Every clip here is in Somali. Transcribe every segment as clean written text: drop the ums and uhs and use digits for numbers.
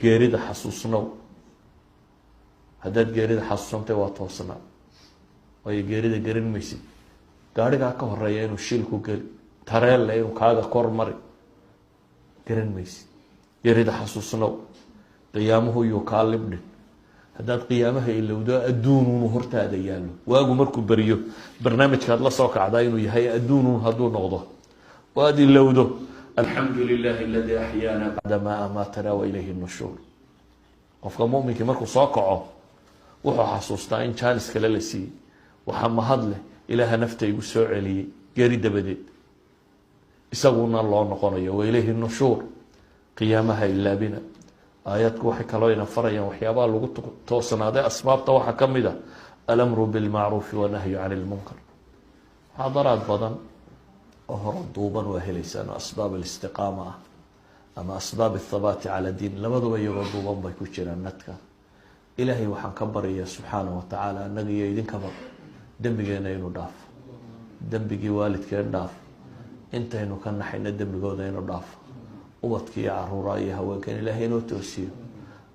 Geerida xasuusnow. Haddaad geerida xasuusantay, waa toosnaa, waayo geerida garan maysid. Gaarigaa ka horeeya inuu shil ku geli, tareelle inuu kaaga kor mari, garan maysid. Geerida xasuusnow. Qiyaamuhu yuu kaa libdhin. Haddaad qiyaamaha ilowdo, adduunuunu hortaada yaallo, waagu markuu beriyo barnaamijkaad la soo kacdaa inuu yahay adduunuun hadduu noqdo oo aada ilowdo "Alxamdu lilahi aladi axyaana bacda maa amaatana wa ilayhi nushuur". Qofka muminkii markuu soo kaco, wuxuu xasuustaa in jaanis kale la siiyey. Waxaa mahad leh Ilaaha nafta igu soo celiyey geeri dabadeed, isaguna loo noqonayo, wa ilayhi nushuur. Qiyaamaha ilaabina. Aayaadku waxay kaloo ina farayaan waxyaabaha lagu toosnaaday. Asbaabta waxaa ka mid a alamru bilmacruufi wanahyu can ilmunkar. Muxaadaraad badan oo hore duuban waa heleysaan oo asbaab alistiqaama ah ama asbaab athabaati cala diin, labaduba iyagoo duuban bay ku jiraan nadka. Ilaahay waxaan ka baryayaa subxaana wa tacaala annaga iyo idinkaba dembigeena inuu dhaafo, dembigii waalidkeen dhaafo, intaynu ka naxayna dembigooda inuu dhaafo, ubadka iyo caruuraha iyo haweenkeen Ilaahay inoo toosiyo,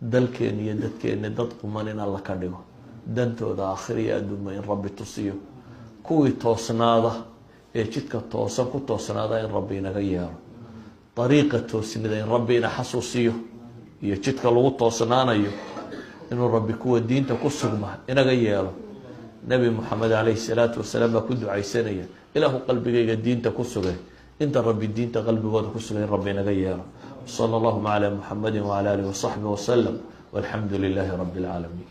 dalkeen iyo dadkeenna dad quman in Alla ka dhigo, dantooda aakhir iyo adduunba in Rabbi tusiyo, kuwii toosnaada ee jidka toosan ku toosnaada in Rabbi inaga yeelo, dariiqa toosnida in Rabbi ina xasuusiyo iyo jidka lagu toosnaanayo, inuu Rabbi kuwa diinta ku sugma inaga yeelo. Nebi Moxamed calayhi salaatu wasalaam baa ku ducaysanaya: "Ilaahu qalbigayga diinta ku sugay." Inta Rabbi diinta qalbigooda ku sugay in Rabbi inaga yeelo. Sala allahuma calaa Muxamadi wacala alihi wasaxbi wasalam, walxamdu lilaahi rabbi alcaalamiin.